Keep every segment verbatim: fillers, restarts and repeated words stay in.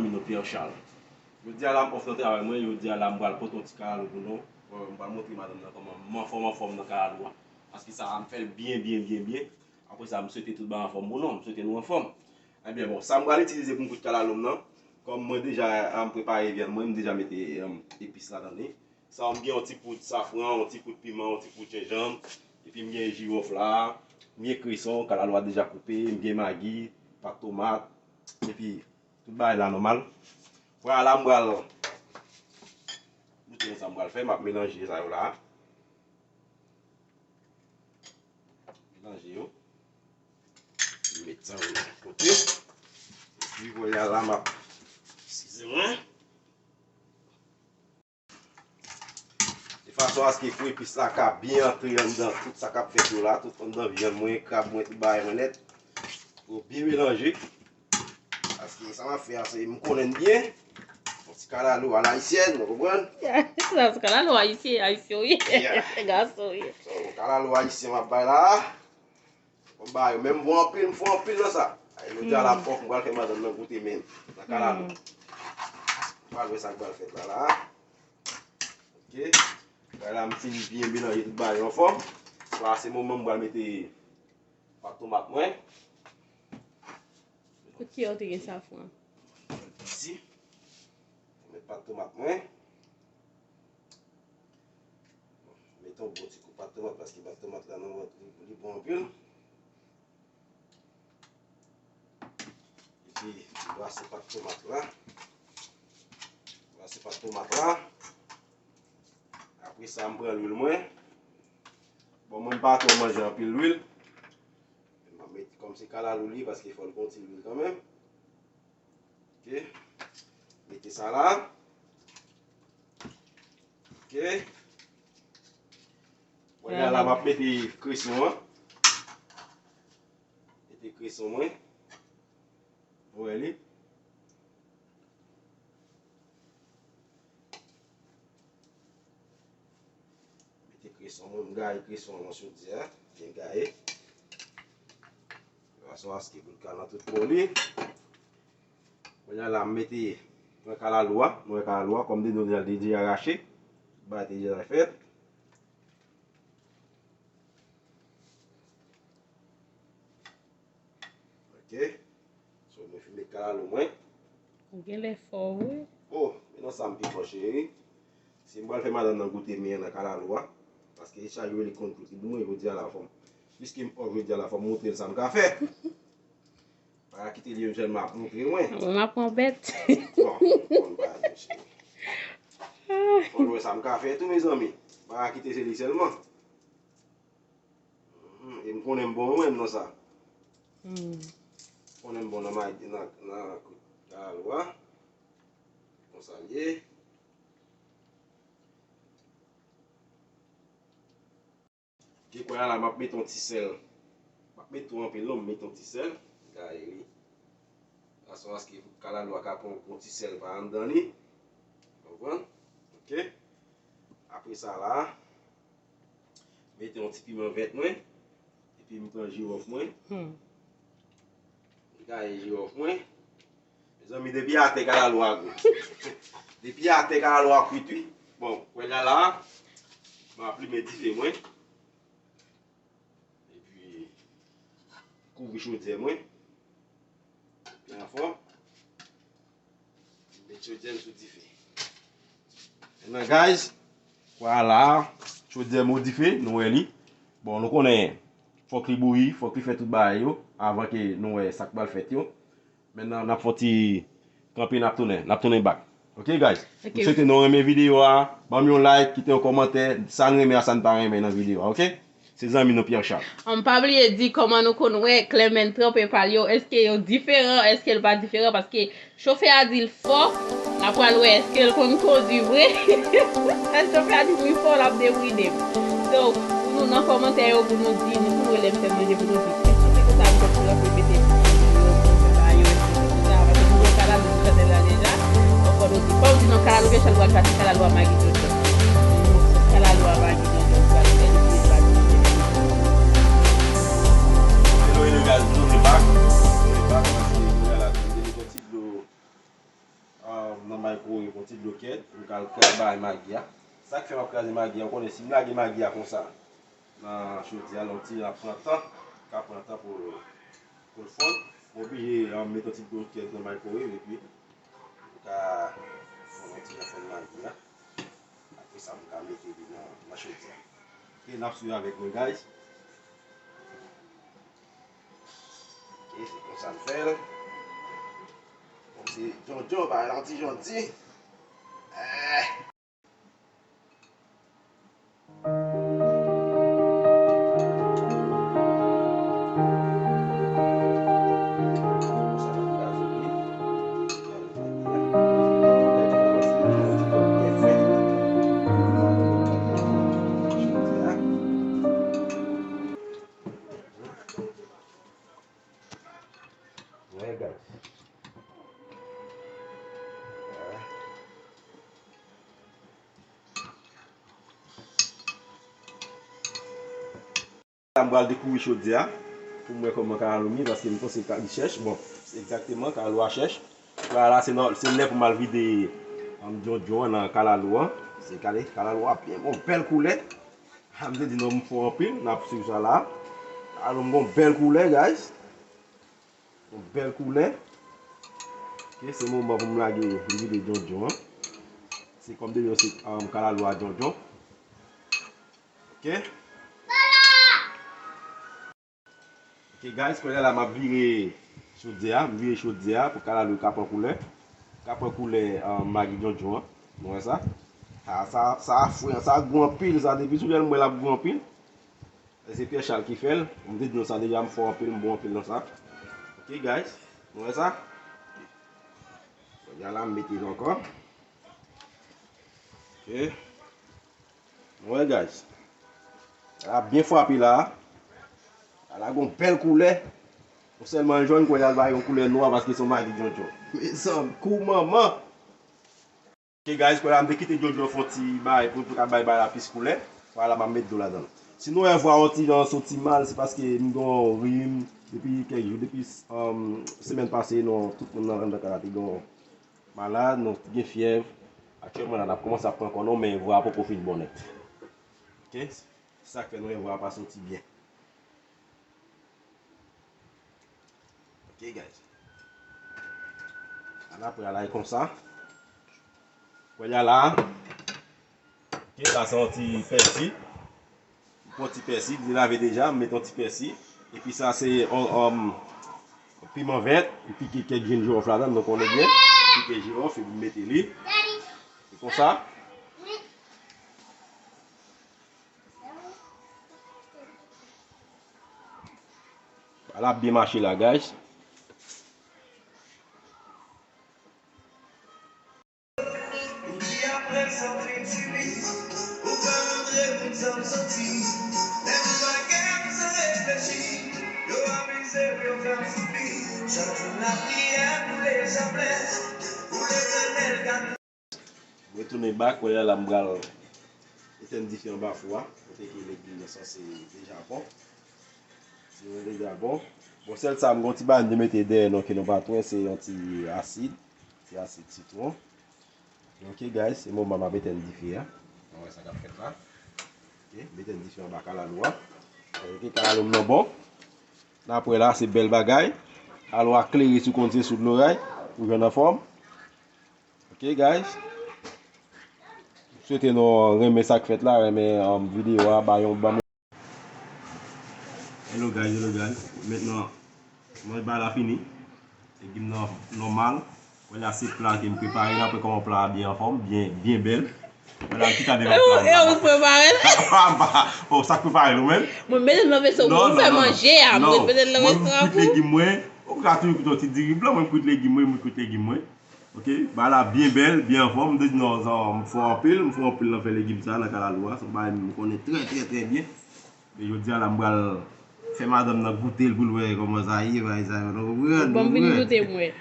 Mino Pierre Charles. Jodi a la m off nan travay mwen, jodi a la m pral pote yon ti kalalou pou nou. Bon, m pral montre madanm nan kòman m anfòm anfòm nan kalalou a. Paske sa a m fè l byen, byen, byen, byen. Apre sa, m swete tout bagay anfòm pou nou, m swete nou anfòm. Ebyen bon, sa m pral itilize pou m kout kalalou m nan, kòm mwen deja, ah, m prepare vyann mwen, m deja mete, ah, epis ladan li. Sa a m gen yon ti poud safran, yon ti poud piman, yon ti poud jenjanm, epi m gen jiwòf la, m gen kreson, kalalou a deja koupe, m gen magi, pat tomat, epi tout bagay la nòmal. Vwala, m pral montre nou sa m pral fè, m ap melanje sa yo la. Melanje yo. Met sa yo kote. Epi kounye a la m ap, eskize mwen. De fason aske pou epis la ka byen antre anndan tout sa k ap fèt yo la, tout anndan vyann mwen, krab mwen, tout bagay mwen nèt. Pou byen melanje. Paske sa m ap fè a, se m konnen l byen. Yon ti kalalou a la ayisyèn, nou konprann? Sa se kalalou ayisyen, ayisyen wi. Yeah. Gason wi. So, kalalou ayisyen m ap bay la. Bon, ba yo, men m vo anpil, m fò anpil nan sa. Ay, jodi a la, m pral fè madanm nan goute men nan kalalou. M pral wè sa k pral fèt la, la. Ok. Bagay la, m fin byen melanje tout bagay yo anfòm. La, se moman m pral mete pat tomat mwen. Kot ki ou te gen safran? Isi. Mwen met pat tomat mwen. Mete yon bon ti kou pat tomat, paske pat tomat la nan vant li, li bon anpil. Epi, brase pat tomat la. Brase pat tomat la. Apre sa, m pran lwil mwen. Bon, mwen m pa twò manje anpil lwil. M ap mete kòm se kalalou li, paske fò l gon ti lwil kanmenm. Ok. Mete sa la. Ok. Kounye a la, m ap mete kreson an. Mete kreson mwen. Ou wè li? Mete kreson mwen, m gaye kreson an nan chodyè a, byen gaye. Fason aske pou l ka nan tout po li. Kounye a la, m mete, pran kalalou a, nou wè kalalou a, kòm de nou deja, deja rache, bagay te deja fèt. Ok. So, mwen fin met kalalou mwen. Ou genlè fò, wi. Oh, men nan sa m pi fò, cheri. Si m pral fè madanm nan goute men an nan kalalou a, paske e chak jou li konn kout li pou mwen, jodi a la fò m. Piske m off jodi a la, fò m montre l sa m ka fè. Pa kite li menm sèlman ap montre mwen. Mwen m ap pran bèt. Bon, bon, bagay, cheri. Fò l wè sa m ka fè tou, mezanmi. Pa kite se li sèlman. Mhm, e m konnen m bon menm nan sa. Hmm. Konnen m bon nan may, nan, nan kalalou a. Konsa l ye. Gen kounye a la, m ap mete yon ti sèl. M ap mete tou anpil non, m mete yon ti sèl. Gaye li. Fason aske kalalou a ka pran yon ti sèl pa anndan li. Konprann? Ok. Apre sa la, mete yon ti piman vèt mwen. Epi m pran jiwòf mwen. Hmm. M gaye jiwòf mwen. Mezanmi, depi atè kalalou a gou. Depi atè kalalou a kwit, wi. Bon, kounye a la, m ap limen dife mwen. Epi, kouvri chodyè mwen. Byen fò. Met chodyè m sou dife. Kounye a, guys, vwala, chodyè m o dife, nou wè li. Bon, nou konnen, fòk li bouyi, fòk li fè tout bagay yo, avan ke nou wè sa k pral fèt yo. Mentnan, n ap fè yon ti kanpe, n ap tounen, n ap tounen back. Ok, guys? Ok. M swete nou renmen videyo a, ban m yon like, kite yon kòmantè, sa n renmen a sa n pa renmen nan videyo a, ok? Se zanmi nou Pierre Charles. An, pa bliye di kòman nou konn wè Clement tranpe pa l yo, èske yo diferan, èske l pa diferan, paske chofè a di l fò, n a pral wè èske l konn kondwi vre. Chofè a di m li fò, l ap debouride m. So, pou nou nan kòmantè yo, pou nou di, nou konn wè lè m fè manje, pou nou di, èske se konsa m fè pou l ap repete, pou yo, pou yo fè bagay yo, èske se konsa, paske nou wè kalalou sou chanèl la deja, ankò nou di, pa w di non kalalou Pierre Charles pral pase kalalou a Maggie Jojo. Kalalou a Maggie Jojo, pral fè l, pral fè l. Hello, hello guys, nou te back. Nou te back, paske nou la, nou te met yon ti dlo. Nan microwave pou ti dlo kèt, m ka al kraze magi a. Sa k fè m ap kraze magi a, ou konnen si m lage magi a konsa nan chodyè a lontan, l ap pran tan, l ka pran tan pou, pou l fonn. M oblije, um, mete yon ti dlo kèt nan microwave epi m ka fè yon ti jan fonn magi a. Apre sa, m ka mete li nan, nan chodyè a. Ok, n ap swiv avèk mwen, guys. Ok, se konsa m fè l. Bon, se djondjon, bagay la yon ti jan di. Eh. Wè, guys. Wè. La, m pral dekouvri chodyè a pou m wè kòman kalalou m ye, paske m panse li chèch. Bon, se egzakteman, kalalou a chèch. Vwala, se nan, se lè pou m al vide, um, djondjon an nan kalalou an. Se gade, kalalou a byen gon bèl koulè. A, m te di non, m fò anpil, n ap swiv sa la. Kalalou m gon bèl koulè, guys. Yon bèl koulè. Ok, se moman pou m lage vide djondjon an. Se kòm depi se, um, kalalou a djondjon. Ok. Ok, guys, kounye a la m ap vire chodyè a, m vire chodyè a pou kalalou ka pran koulè. Ka pran koulè, um, magi djondjon an. Nou wè sa? Sa, sa, sa fre, sa gou anpil, sa depi sou lè l mwen l ap gou anpil. E se Pierre Charles ki fè l. M te di nou sa deja, m fò anpil, m bon anpil nan sa. Ok, guys. Nou wè sa? Kounye a la, m mete l ankò. Ok. Nou wè, guys. Sa la byen frape la. Sa la gon bèl koulè. Non sèlman l jòn, kounye a l bay yon koulè nwa paske se yon magi djondjon. Mezanmi, kou manman. Ok, guys, kounye a m te kite djondjon fè yon ti bagay pou, pou l ka bay bagay la plis koulè. Vwala, m ap met dlo ladan l. Si nou wè vwa yon ti jan soti mal, se paske m gen yon rim depi kèk jou, depi, um, semèn pase, non, tout moun nan anndan kay la te gen yon malad, non, gen fyèv. Aktyèlman la, n ap kòmanse ap pran kò nou, men vwa a poko fin bon nèt. Ok? Se sa k fè nou wè vwa a pa soti byen. Ok, guys. Ala pral la e konsa. Kounye a la. Ok, sa se yon ti pèsi. M pran ti pèsi, li lave deja, m met yon ti pèsi. Epi sa se yon, um, piman vèt, m pike kèk grenn jiwòf ladan, nou konnen byen. M pike jiwòf, epi m mete li. E konsa. Ala ap byen mache la, guys. Retounen bak, kounye a la m pral etenn dife anba fou a, kote ke legim nan sanse deja bon. Si nou deja bon. Bon, sèl sa m gon ti bagay m te mete dèyè nou ke nou pa t wè, se yon ti asid, ti asid sitwon. Ok, guys, se moman m ap etenn dife a. Nou wè sa k ap fèt la. Ok, m etenn dife anba kalalou a. Ok, kalalou m nan bon. N ap wè la, se bèl bagay. Kalalou a klere sou konn se sou dlo ray. Ou jwenn anfòm. Ok, guys. M swete nou renmen sa k fèt la, renmen, um, videyo a, ba yon, ban m. Hello, guys, hello, guys. Mentnan, manje ba la fini. Legim nan nòmal. Kounye a se pla ke m prepare la, pou kòman pla a byen anfòm, byen, byen bèl. Kounye a m chita devan pla a. E ou k prepare l? Oh, sa k prepare l ou menm? Mwen mete l nan veso pou m fè manje a. Mwen mete l nan restoran pou. Mwen m kwit legim mwen. Ou ka toujou kwit yon ti diri blan, mwen m kwit legim mwen, mwen kwit legim mwen. Ok, ba la byen bèl, byen anfòm. M te di non, sa, m fò anpil, m fò anpil nan fè legim sa nan kalalou a. Se yon bagay m konnen trè, trè, trè byen. Men jodi a la, m pral fè madanm nan goute l pou l wè kòman sa ye, bagay sa yo, nou konprann? Bon, m vin goute mwen.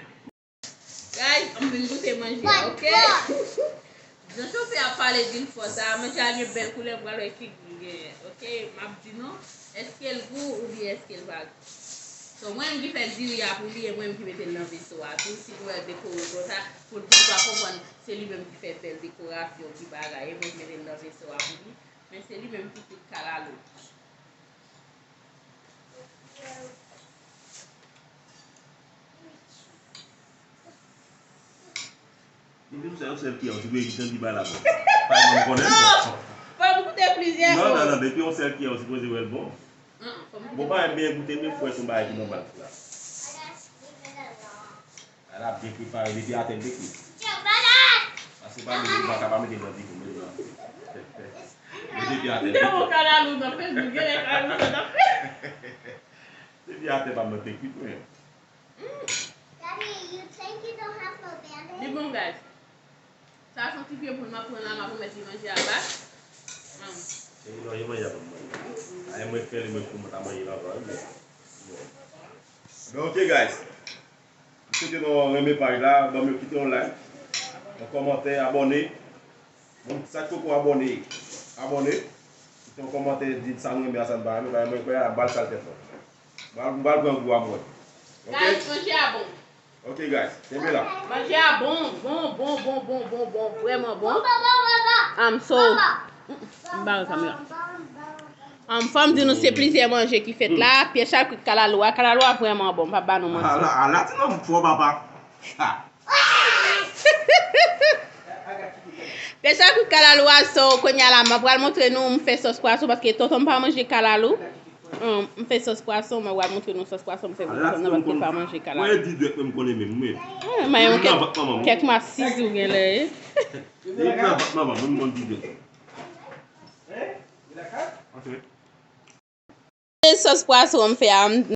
Guys, m vin goute manje a, ok? Jan chofe ap pale di l fò sa, manje a gen bèl koulè, m pral wè ki gou l genyen, ok? M ap di nou, èske l gou oubyen èske l pa gou? So, mwen menm ki fè diri a pou li, e mwen menm ki mete l nan veso a tou. Si nou wè l dekore konsa, pou l vin pa konprann, se li menm ki fè bèl dekorasyon, ki bagay, e mwen ki mete l nan veso a pou li. Men se li menm ki kout kalalou. Depi yon sèl, yon sèl kiyè, ou sipoze kite yon ti bagay la bon. Pa yon moun konnen l bon. Fò m goute plizyè fwa. Non, non, non, depi yon sèl kiyè, ou sipoze wè l bon. Bon, pa byen goute, men fwè se yon bagay ki nòmal la. Al ap byen prepare, depi atè l te kwit. Paske pa mete, ou pa ka pa mete nan diko, mete nan. Men depi atè l te kwit. Depi atè pa mete kwit, men. Daddy, you think you don't have no bandage? Li bon, guys. Sa se yon ti pye poul m ap pran la, m ap remèt li manje a bak. Hum. Se li manje, manje a pa manje. Ayen mwen fè li, mwen kouman ta manje la, vre. Bon, ok, guys. M swete nou renmen paj la, ban m yo kite yon like, yon kòmantè, abòne. Bon, sa ki poko abòne, abòne. Kite yon kòmantè, di sa nou renmen a, sa nou pa renmen, pa renmen, kwè a, bal sal tèt la. Bal, bal pran gou a mwen. Ok? Guys, manje a bon. Ok, guys, kenbe la. Manje a bon, bon, bon, bon, bon, bon, bon, vrèman bon. I'm so, mm, mm, m bare kamera. Um, fò m di nou se plizyè manje ki fèt la. Pyè chal kwit kalalou a. Kalalou a vrèman bon. M p ap ba nou manti. Ala, ala, ti nonm fò, papa. Ha. Pyè chal kwit kalalou a, so, kounye a la, m pral montre nou, m fè sòs pwason, paske tonton m pa manje kalalou. Um, m fè sòs pwason, mwen pral montre nou sòs pwason m fè pou tonton nan, paske l pa manje kalalou. Mwen di dwèt mwen m konnen menm, mwen. Ah, mwen yon kèk, kèk masiz ou gen lè, eh. Depi nan vant manman, mwen m konn di dwèt. Ok. Sòs pwason m fè a, m,